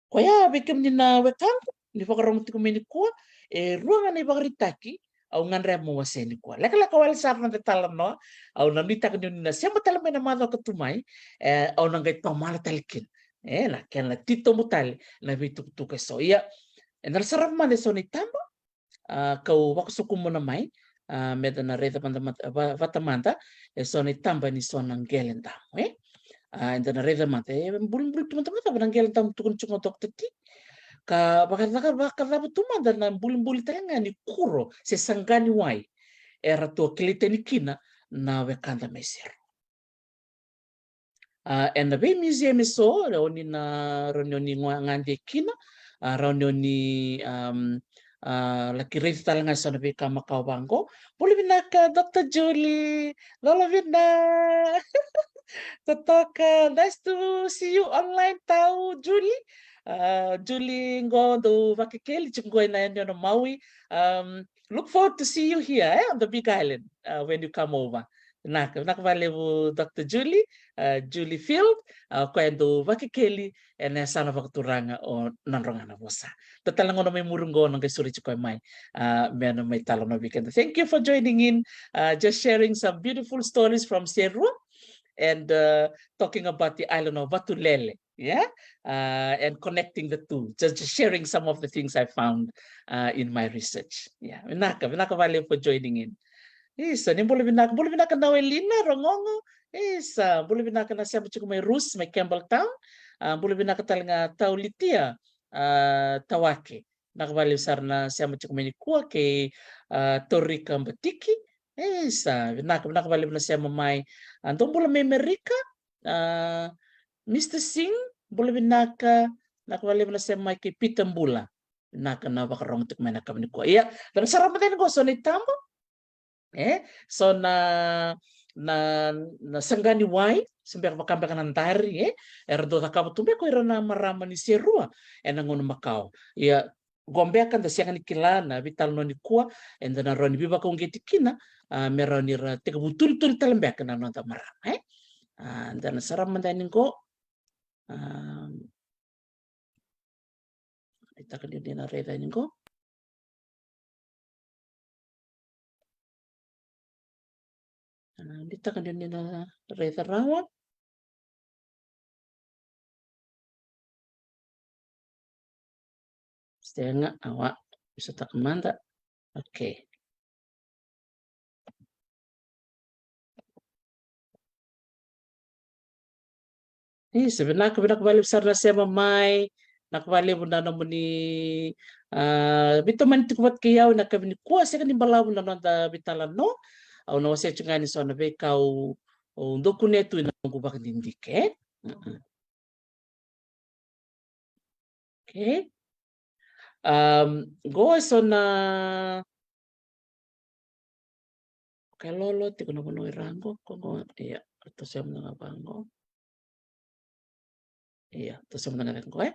Koya vei kemuni na wekaqu ni vakarogo tiko mai nikua, e rua ga na ivakaraitaki au gadreva mo wasea nikua. Lekaleka wale sara na talanoa, au na nuitaka ni o ni na sema tale mai na macawa ka tu mai, e, au na qai tomala tale kina. E, na kena titobu tale na veitukutuku eso. Ia, eda na sarava mada eso na itaba, a, kau vakasokumuna mai, a, meda na raica mada, mada, va-, vata mada eso na itaba ni so na qele damu, e? A, eda na raica mada, e bulibuli tu mada, mada na qele damu tukuni tiko o Doctor T. Ka vakacaka, vakacava tu mada na bulibuli tale ga ni kuro se saqani wai eratou a kilai tani kina na wekada mai Serua. A, ena vei museum eso, rawa ni na, rawa ni o ni gua-, gade kina, a, rawa ni o ni, um, a, laki raica tale ga eso na veika makawa vaqo. Bula vinaka, Doctor Julie, lolo vina. Totoka, nice to see you online tau, Julie. A, Julie qo dau vakekeli tiko qo ena yanuyanu o Maui. Um, look forward to see you here, eh, on the Big Island, uh, when you come over. Vinaka, vinaka vakalevu, Doctor Julie, uh, Julie Field, uh, koya e dau vakekeli ena yasana vakaturaga o Nadroga na Vosa. Dua tale na gauna mai muri qo na qai sureti koya mai, uh, me na mai talanoa vei keda. Thank you for joining in, uh, just sharing some beautiful stories from Serua and, uh, talking about the island of Vatulele. Yeah, uh, and connecting the two, just, just sharing some of the things I found, uh, in my research. Yeah, vinaka, vinaka vakalevu for joining in. Isa, ni bula vinaka, bula vinaka na Welina Rogogo. Isa, bula vinaka na sema tiko mai Rus, mai Campbelltown. Uh, bula vinaka tale ga Taulitia, uh, Tawake. Vinaka vakalevu sara na sema tiko mai nikua kei, uh, Torika Batiki. Isa, vinaka, vinaka vakalevu na sema mai. Uh, dou bula mai Amerika. A, Mister Singh, bula vinaka, vinaka vakalevu na sema mai kei Peter Bula. Vinaka na vakarogo tiko mai na yakavi nikua. Ia, da na sarava mada yani qo so na itaba. E, so na, na, na saqani wai, se beka vaka beka na dari, e, era dau cakava tu beka o ira na marama ni Serua ena gauna makawa. Ia, qo beka da sega ni kila na veitalanoa nikua, eda na rawa ni veivakauqeti kina, a, me rawa ni ra tekivu tulituli tale beka na noda marama, e? A, da na sarava mada yani qo. A, e taka ni o ni na raica yani qo. A, ni taka ni o ni na raica rawa. Sega, awa, vosataka mada. Okay. Isa, vinaka, vinaka vakalevu sara na sema mai. Vinaka vakalevu na nomuni, a, veitomani tiko vata kei au ena yakavi nikua, sega ni balavu na noda veitalanoa. Au na wasea tiko ga yani so na veika au, au dau kunea tu ena noqu vakadidike, e? Mm-mm. Okay. Um, qo e so na, okay, lolo tiko na vanua ira qo, qo, qo, ia, toso mada ga vaqo. Ia, toso mada ga vaqo, e.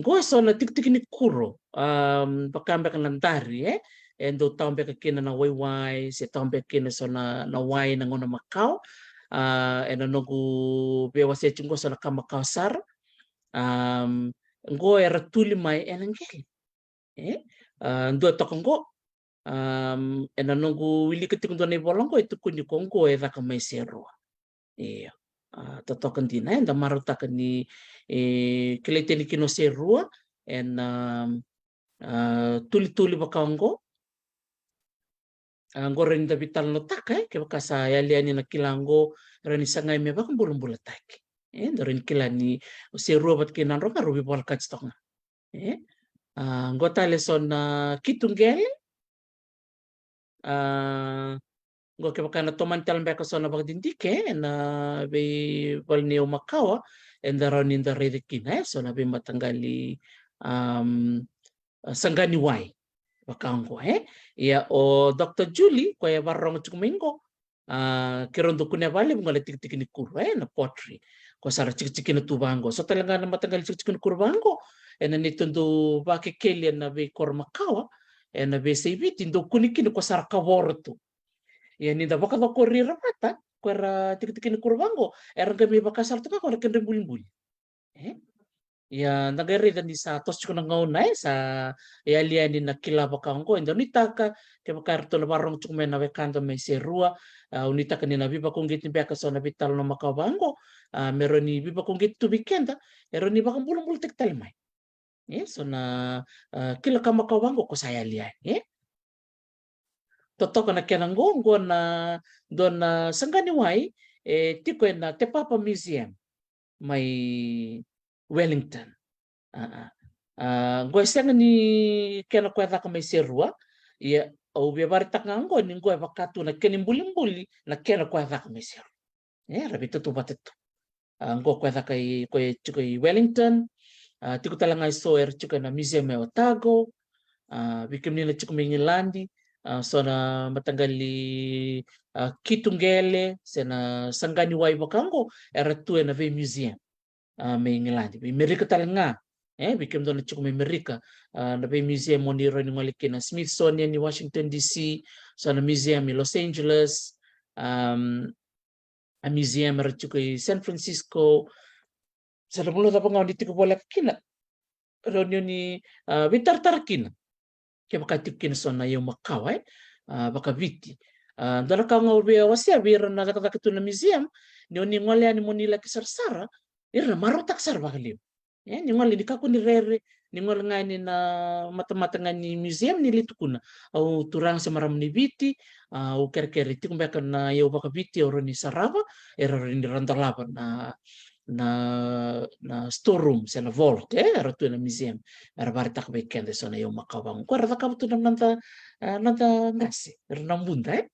Qo e so na tikitiki ni kuro, um, vaka beka na dari, e. E dau tawa beka kina na waiwai, se tawa beka kina so na, na wai na gauna makawa. A, ena noqu veiwasei tiko qo so na ka makawa sara. Um, qo era tuli mai ena qele. E? A, dua toka qo. Um, ena noqu wilika tiko dua na ivola qo e tukuni ko qo e caka mai Serua. Io. A, totoka dina, eda marautaka ni, e, kilai tani kina o Serua ena, um, a, tulituli vaka oqo. A, qo rawa ni da veitalanoataka, e, kevaka sa yali yani na kila qo, rawa ni sagai me vakabulabulataki. E, da rawa ni kila ni o Serua vata kei Nadroga rau veivolekati toka ga. E, a, qo tale so na kitu qele. A, qo kevaka na tomani tale beka so na vakadidike ena veivaleniyau makawa, eda rawa ni da raica kina, e, so na veimataqali, um, saqani wai vaka oqo, e. Ia o Doctor Julie, koya e vakarorogo tiko mai qo, a, keirau dau kunea vakalevu qo na tikitiki ni kuro, e, na pottery. Ko sa ra tikitiki kina tu vaqo. So tale ga na mataqali tikitiki ni kuro vaqo, ena neitou dau vakekeli ena veikoro makawa ena veiyasai Viti, dau kune kina ko sa ra kavoro tu. Ia ni da vakacokori ira vata, ko era tikitiki ni kuro vaqo, era qai mai vaka sara tu ga ko na kedra ibulibuli. E? Ia da qai raica ni sa toso tiko na gauna, e sa yali yani na kila vaka oqo. Eda nuitaka kevaka eratou na varogo tiko mai na wekada mai Serua, a, au nuitaka ni na veivakauqeti beka so na veitalanoa makawa vaqo, a, me rawa ni veivakauqeti tu vei keda, e rawa ni vakabulabulataki tale mai. E so na, a, kila ka makawa vaqo ko sa yali yani, e. Totoka na kena qo, qo na dua na saqani wai e tiko ena Te Papa Museum mai Wellington. A, a. A, qo e sega ni kena koya caka mai Serua. Ia au via vakaraitaka ga qo ni qo e vaka tu na kena ibulibuli na kena koya caka mai Serua. E, era veitautauvata tu. A, qo koya caka i, koya tiko i Wellington. A, tiko tale ga e so era tiko ena museum e Otago. A, vei kemuni na tiko mai Igiladi, a, so na mataqali, a, kitu qele se na saqani wai vaka qo era tu ena vei museum, a, mai Igiladi. Vei Merika tale ga, e, vei kemudou na tiko mai Merika, a, na vei museum o ni rawa ni gole kina, Smithsonian i Washington D C, so na museum i Los Angeles, am, a museum era tiko i San Francisco, se na vanua cava ga o ni tiko voleka kina, rawa ni o ni, a, veitaratara kina kevaka tiko kina so na iyau makawa, e, a, vakaviti. A, dua na ka ga au via wasea vei ira na cakacaka tu na museum, ni o ni gole yani mo ni laki sarasara, ira na marautaka sara vakalevu. E, ni gole ni kakua ni rere, ni gole ga yani na matamata ga ni museum ni lai tukuna, au turaga se marama ni Viti, a, au kerekere tiko beka na iyau vakaviti au rawa ni sarava, era rawa ni ra dolava na, na, na storeroom se na vault, e, era tu ena museum, era vakaraitaka vei keda e so na iyau makawa vaqo ko era cakava tu na noda, a, noda qase, era na buda, e.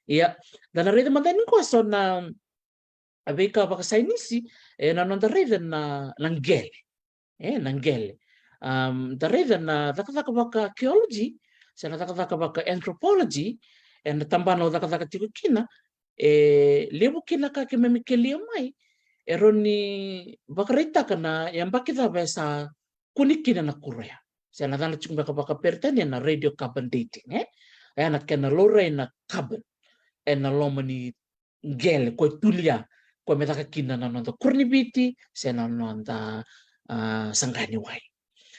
Ia, da na raica mada ni qo so na, a, veika vakasainisi, e, na noda raica na, na qele. E, na qele. Am, da raica na cakacaka vaka-archaeology se na cakacaka vaka-anthropology, ena tabana au cakacaka tiko kina, e levu kina ka keimami kelia mai e rawa ni vakaraitaka na yabaki cava e sa kune kina na kuro ya. Se na yacana tiko beka vakaperitania na radiocarbon dating, e? E na kena laurai na carbon ena loma ni qele ko e tulia, ko e me caka kina na noda kuro ni Viti se na noda, a, saqani wai.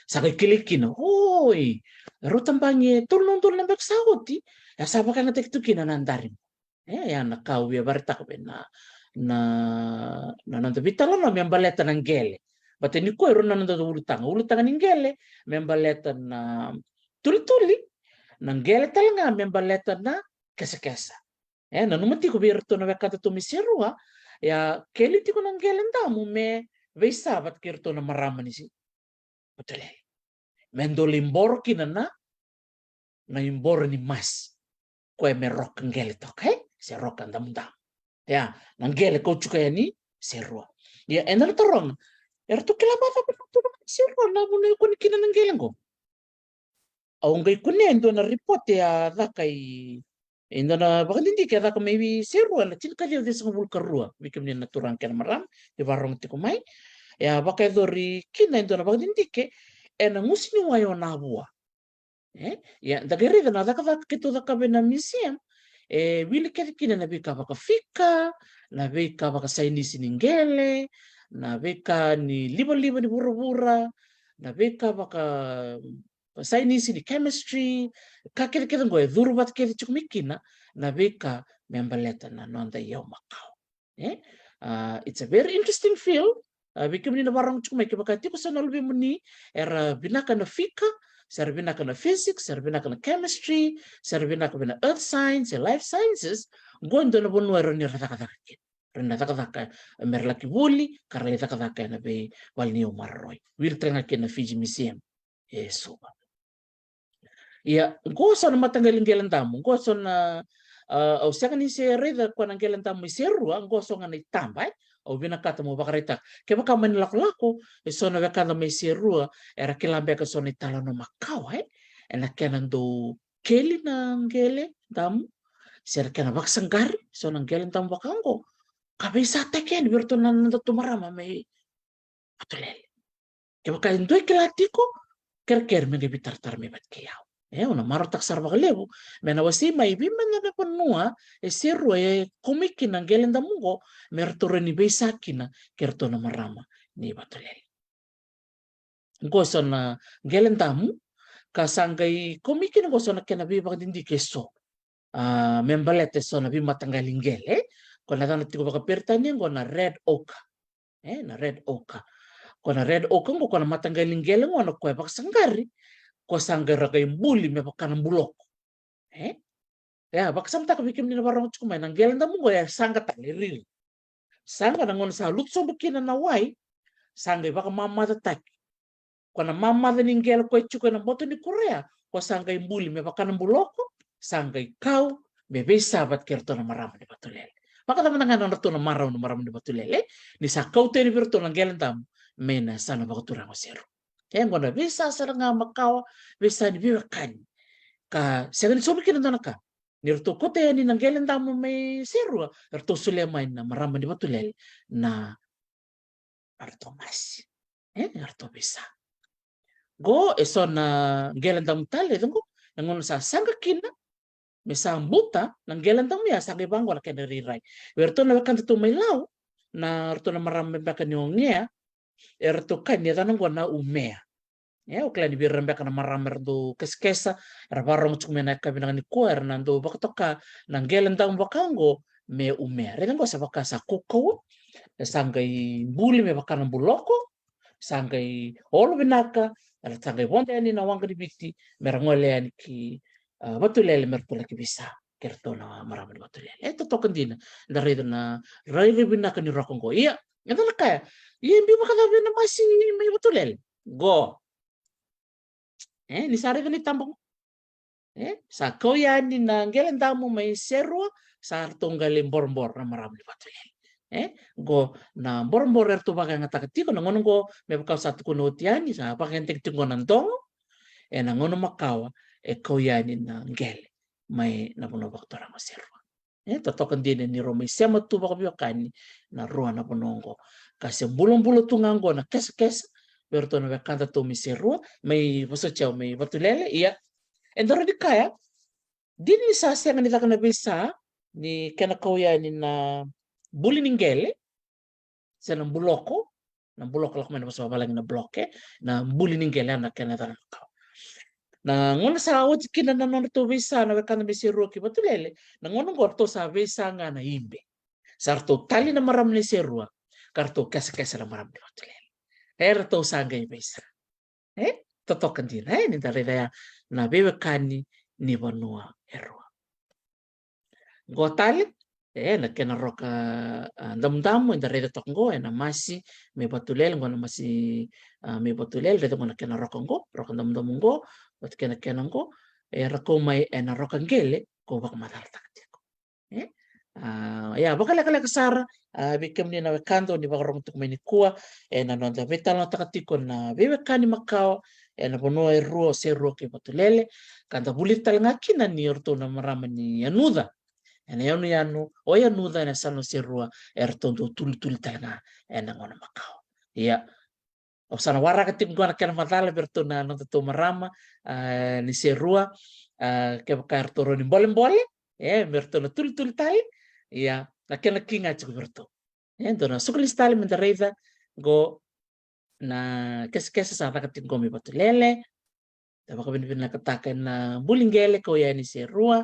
Sa qai kilai kina, oi, rau tabagi e tolu na udolu na yabaki sa oti, e sa vakayagataki tu kina na dari. E, ya na ka au via vakaraitaka vei na, na, na noda veitalanoa me baleta na qele. Baleta ni ko e rua na noda ulutaga. Ulutaga ni qele me baleta na tulituli, na qele tale ga me baleta na kesakesa. E, nanuma tiko vei iratou na wekada tu mai Serua, ia keli tiko na qele damu me veisa vata kei iratou na marama ni Vatualele. Me dou lai boro kina na, na iboro ni masi. Koya me roka qele toka, e? Se roka damudamu. Ia, na qele kau tiko yani Serua. Ia, eda na taroga, eratou kila vacava na turaga ni Serua na vanua e kune kina na qele qo? Au qai kunea e dua na ripote a caka i, e dua na vakadidike a caka mai vei Serua ena tinikaciwa ciwasagavulu ka rua, vei kemuni na turaga kei na marama ni vakarorogo tiko mai. E a vakayacori kina e dua na vakadidike ena gusu ni wai o Navua. E, ia, da qai raica na cakacaka keitou cakava ena museum, e wili kece kina na veika vakafika, na veika vakasainisi ni qele, na veika ni livaliva ni vuravura, na veika vaka, vakasainisi ni chemistry, ka kecekece qo e curu vata kece tiko mai kina na veika me baleta na noda iyau makawa. E? A, it's a very interesting field. A, vei kemuni na vakarorogo tiko mai, kevaka tiko so na luvemuni era vinaka na fika, se ra vinaka na physics, se ra vinaka na chemistry, se ra vinaka vei na earth science, e life sciences, qo e dua na vanua e rawa ni ra cakacaka kina. Ra na cakacaka me ra laki vuli, ka ra lai cakacaka ena veivale ni iyau maroroi. Wili tale ga kina na Fiji Museum e Suva. Ia, qo so na mataqali qele damu, qo so na, a, au sega ni se raica koya na qele damu i Serua, qo so ga na itaba, e? Au vinakata mo vakaraitaka. Kevaka mani lakolako e so na wekada mai Serua, era kila beka so na italanoa makawa, e? Ena kena dau keli na qele damu, se na kena vakasaqari so na qele damu vaka qo, ka veisataki yani vei iratou na nodatou marama mai Vatualele. Kevaka e dua e kila tiko, kerekere me qai veitaratara mai vata kei au. E, au na marautaka sara vakalevu me na wasei mai vei mada na vanua e Serua e kau mai kina na qele damu qo, me ratou rawa ni veisa kina kei ratou na marama ni Vatualele. Qo e so na qele damu, ka sa qai kau mai kina qo so na kena veivakadidike e so, a, me baleta e so na veimataqali qele. Ko na yacana tiko vakaperitania qo na red ochre. E, na red ochre. Ko na red ochre qo, ko na mataqali qele qo na koya vakasaqari ko sa qai ra qai buli me vaka na buloko. E? Ia, vakasamataka vei kemuni na vakarorogo tiko mai, na qele damu qo e saqa tale, e riri. Saqa na gauna sa lutu sobu kina na wai, sa qai vakamamacataki. Ko na mamaca ni qele ko e tiko ena boto ni kuro ya, ko sa qai buli me vaka na buloko, sa qai kau me veisa vata kei ratou na marama ni vatulele. Vakacava na ga na ratou na marau na marama ni vatulele, ni sa kauta yani vei ratou na qele damu mai na yasana vakaturaga o Serua. E, qo na veisa sara ga makawa, veisa ni veiwekani. Ka sega ni sobu kina dua na ka. Ni ratou kauta yani na qele damu mai Serua, eratou solia mai na marama ni vatulele na, eratou masi. E, eratou veisa. Qo e so na qele damu tale, e qo, na gauna sa saqa kina, me sa buta na qele damu ya, sa qai vaqo na kena irairai. Vei ratou na wekadatou mai Lau, na ratou na marama beka ni Ogea, eratou kaya ni yacana qo na umea. E, au kila ni vei ira beka na marama era dau kesakesa, era vakarorogo tiko mai na yakavi vinaka nikua, era na dau vakatoka na qele damu vaka qo me umea. Raica qo sa vaka sa kaukauwa, e sa qai buli me vaka na buloko, sa qai olo vinaka, era sa qai vodo yani na waqa ni Viti, me ra gole yani ki, a, Vatulele, me ratou laki veisa kei ratou na marama ni Vatulele. E totoka dina, da raica na rairai vinaka ni roko qo. Ia, eda na kaya, ia e biu vakacava na masi mai Vatulele? Qo. E, ni sa raica na itaba qo. E, sa kau yani na qele damu mai Serua, sa ratou qai lai boroboro na marama ni Vatulele. E, qo na boroboro eratou vakayagataka tiko na gauna qo, me vaka au sa tukuna oti yani, sa vakayagataki tiko qo na dogo. E, na gauna makawa e kau yani na qele mai na vanua vakaturaga o Serua. E, totoka dina ni rau mai sema tu vakaveiwekani na rua na vanua oqo. Ka se bulabula tu ga oqo na kesakesa vei ratou na wekadatou mai Serua, mai, vosoti au, mai Vatulele. Ia, e daru ni kaya, dina ni sa sega ni caka na veisa ni kena kau yani na buli ni qele, se na buloko, na buloko, lako mai na vosa vavalagi na block, e, na buli ni qele, na kena yacana makawa. Na gauna sa oti kina na nodratou veisa na wekada mai Serua ki Vatulele, na gauna oqo ratou sa veisa ga na ibe. Sa ratou tali na marama ni Serua, ka ratou kesakesa na marama ni Vatulele. E, ratou sa qai veisa. E, totoka dina, e, ni da raica ya na veiwekani ni vanua e rua. Qo tale, e, na kena roka, a, damudamu, eda raica toka qo, e na masi mai Vatulele, qo na masi, a, mai Vatulele, raica qo na kena roka qo, roka damudamu qo, vata kei na kena qo, e, ra kau mai e na roka qele, ko vakamacalataka tiko. E? A, ia, vakalekaleka sara, a, vei kemuni na wekada ni vakarorogo tiko mai nikua, e na noda veitalanoataka tiko na veiwekani makawa, e na vanua e rua o Serua kei Vatulele, ka da vulica tale ga kina ni o ratou na marama ni Yanuca. E na yanuyanu o Yanuca e na yasana o Serua, e ratou dau tulituli tale ga e na gauna makawa. Ia, au sa na waraka tiko qo na kena macala vei ratou na nodatou marama, a, ni Serua, a, kevaka e ratou rawa ni bolebole, e, me ratou na tulituli tale, ia, na kena ki ga tiko vei ratou. E, dua na suka lesu tale me da raica qo na kesakesa sa caka tiko qo mai Vatulele, da vakavinavinakataka e na buli qele kau yani Serua,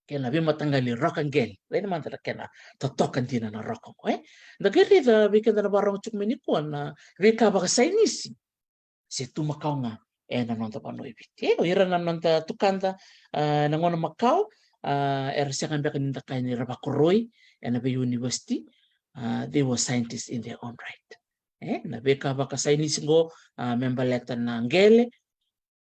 kei na veimataqali roka qele. Raica mada na kena totoka dina na roka qo, e? Da qai raica vei keda na vakarorogo tiko mai nikua na veika vakasainisi se tu makawa ga e na noda vanua e Viti. E, o ira na noda tukada, a, na gauna makawa, a, era sega beka ni da kaya ni ra vakoroi e na veiunivesiti, a, they were scientists in their own right. E, na veika vakasainisi qo, a, me baleta na qele.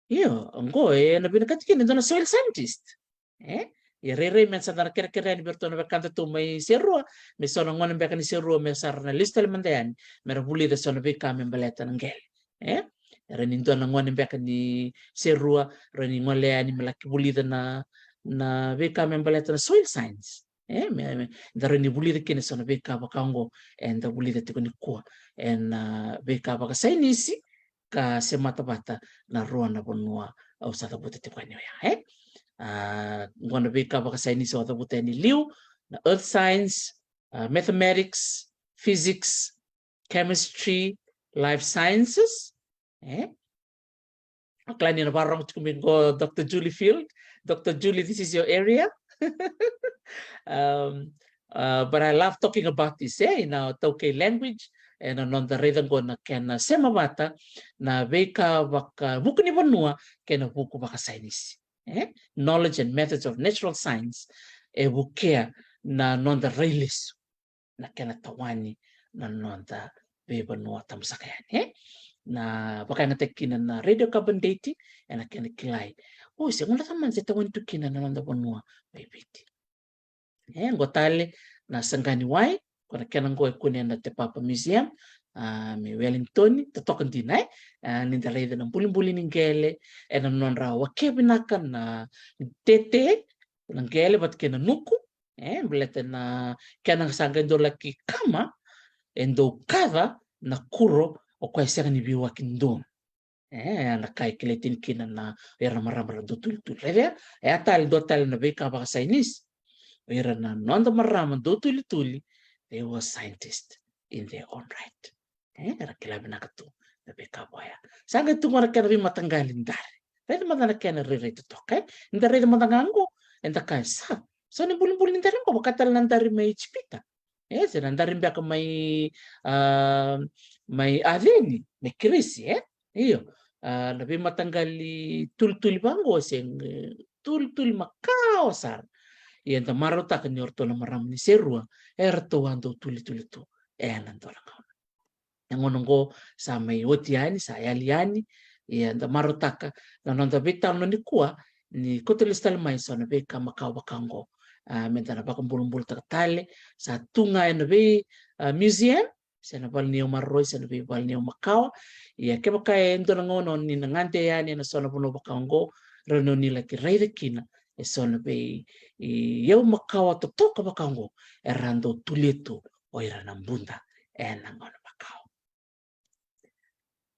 Io, qo e na vinakati kina e dua na soil scientist. E? Ia rairai me da sa da na kerekere yani vei ratou na wekadatou mai Serua, me so na gone beka ni Serua me sa ra na lesu tale mada yani, me ra vulica so na veika me baleta na qele. E? Era ni dua na gone beka ni Serua, ra ni gole yani me laki vulica na, na veika me baleta na soil science. E, me, me, da rawa ni vulica kina so na veika vaka oqo eda vulica tiko nikua e na, a, veika vakasainisi ka semata vata na rua na vanua au sa cavuta tiko yani oya, e? A, oqo na veika vakasainisi au cavuta yani liu, na earth science, a, mathematics, physics, chemistry, life sciences, e? Au kila ni na vakarorogo tiko mai qo Doctor Julie Field. Doctor Julie, this is your area. Um, uh, but I love talking about this, e, na iTaukei language, e, na noda raica qo na kena sema vata na veika vakavuku ni vanua kei na vuku vakasainisi, e? Knowledge and methods of natural science, e vukea na noda railesu na kena tawani na noda veivanua tabusaka yani, e? Na vakayagataki kina na radiocarbon dating, ena kena kilai, o, se gauna cava mada e tawani tu kina na noda vanua mai Viti. E, qo tale na saqa ni wai, ko na kena qo e kune na Te Papa Museum, a, mai Wellington, totoka dina, e? A, ni da raica na bulibuli ni qele, ena nodra wakia vinaka na tete, na qele vata kei na nuku, e, baleta na kena sa qai dau laki kama, e dau kaca na kuro o koya e sega ni veiwaki donu. E, na ka e kilai tini kina na, o ira na marama ra dau tulituli. Raica, e a tale, dua tale na veika vakasainisi. O ira na noda marama dau tulituli, they were scientists in their own right. E, era kila vinaka tu na veika vaya. Sa qai tu qo na kena veimataqali dari. Raica mada na kena rairai totoka, e? Ni da raica mada ga qo, eda kaya sa, so ni bulibuli ni dari qo, vaka tale na dari mai Ijipita, e, se na dari beka mai, a, mai Aceni, mai Kirisi, e? Io, a, na veimataqali tulituli vaqo se, e, tulituli makawa sara. Ia eda marautaka ni o ratou na marama ni Serua, e ratou a dau tulituli tu ena dua na gauna. Na gauna qo sa mai oti yani, sa yali yani, ia da marautaka na noda veitalanoa nikua ni kauta lesu tale mai so na veika makawa vaka qo. A, meda na vakabulabulataka tale, sa tu ga ena vei, a, museum, se na vale ni yau maroroi, se na veivale ni yau makawa. Ia kevaka e dua na gauna o ni na gade yani ena so na vanua vaka qo, rawa ni o ni laki raica kina e so na vei, i, yau makawa totoka vaka qo era a dau tulia tu o ira na buda ena gauna makawa.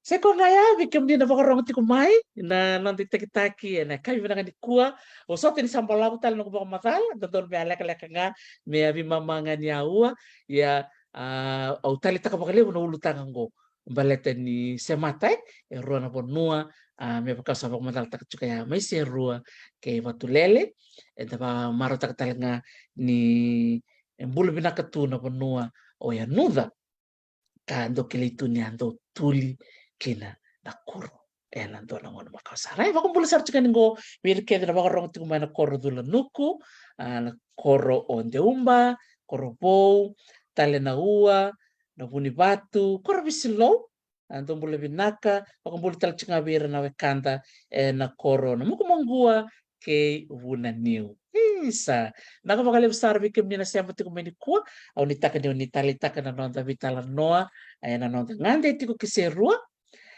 Sa i koya ga ya, vei kemuni na vakarorogo tiko mai na noda itakitaki ena yakavi vinaka nikua. Au sota ni sa balavu tale noqu vakamacala, dodonu me a lekaleka ga, me a veimama ga ni aua. Ia, a, au taleitaka vakalevu na ulutaga qo baleta ni semata, e, e rua na vanua, a, me vaka sa vakamacalataka tiko ya mai Serua kei Vatulele. Eda vakamarautaka tale ga ni e bula vinaka tu na vanua o Yanuca, ka dau kilai tu ni a dau tuli kina na kuro ena dua na gauna makawa sara. E, vakabula sara tiko yani qo vei ira kece na vakarorogo tiko mai na koro Culanuku, a, na koro o Deuba, Korovou, Talena Ua, na Vunivatu, koro Visilou, a, dou bula vinaka. Vakabula tale tiko ga vei ira na wekada ena koro Namukumagua kei Vunaniu. Isa, vinaka vakalevu sara vei kemuni na sema tiko mai nikua. Au nuitaka ni o ni taleitaka na noda veitalanoa ena noda gade tiko ki Serua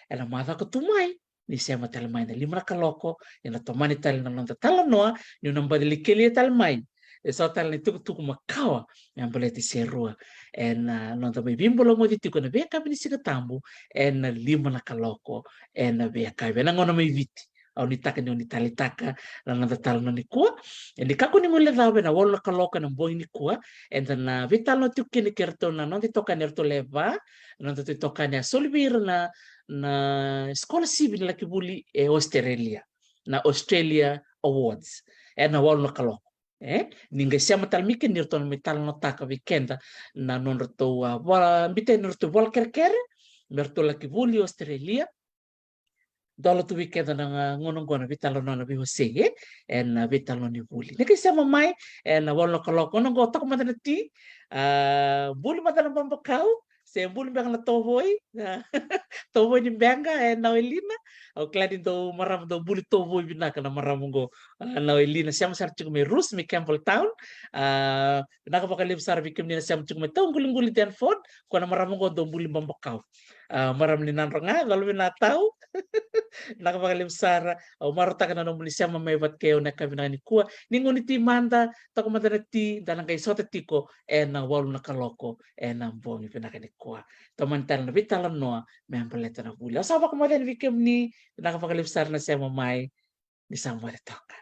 ena macawa ka tu mai. Ni sema tale mai na lima na kaloko, ena tomani tale na noda talanoa, niu na baci lai kelia tale mai e so tale na itukutuku makawa me baleti Serua ena, a, noda mai veibulagoci tiko ena veiyakavi ni Siga Tabu ena lima na kaloko ena veiyakavi ena gauna mai Viti. Au nuitaka ni o ni taleitaka na noda talanoa nikua. E ni kakua ni guilecava, ena walu na kaloko ena bogi nikua eda na veitalanoa tiko kina kei iratou na noda itokani, eratou lewe va, na noda itokani a soli vei ira na, na scholarship ni laki vuli e Australia, na Australia Awards, ena walu na kaloko. E, ni qai sema tale mai kina ni ratou na mai talanoataka vei keda na nodratou, a, vola, biuta ni ratou vola kerekere me ratou laki vuli Australia. Dola tu vei keda na gauna qo na veitalanoa na veiwasei, e, ena veitalanoa ni vuli. Ni qai sema mai ena walu na kaloko, gauna qo toka mada na ti, a, buli mada na babakau, se buli beka na tovoi, a, tovoi ni beqa, e, na Elina. Au kila ni dau marama dau buli tovoi vinaka na marama qo, a, na Elina, sema sara tiko mai Rus, mai Campbelltown. A, vinaka vakalevu sara vei kemuni na sema tiko mai Tauquliquli, Denford, ko na marama qo dau buli babakau. A, marama ni Nadroga, Calovinatau. Vinaka vakalevu sara, au marautaka na nomuni sema mai vata kei au na yakavi vinaka nikua. Ni gone ti mada, toka mada na ti, da na qai sota tiko ena walu na kaloko ena bogi vinaka nikua. Tomani tale na veitalanoa me baleta na vuli. Au sa vakamoce yani vei kemuni, vinaka vakalevu sara na sema mai, ni sa moce toka.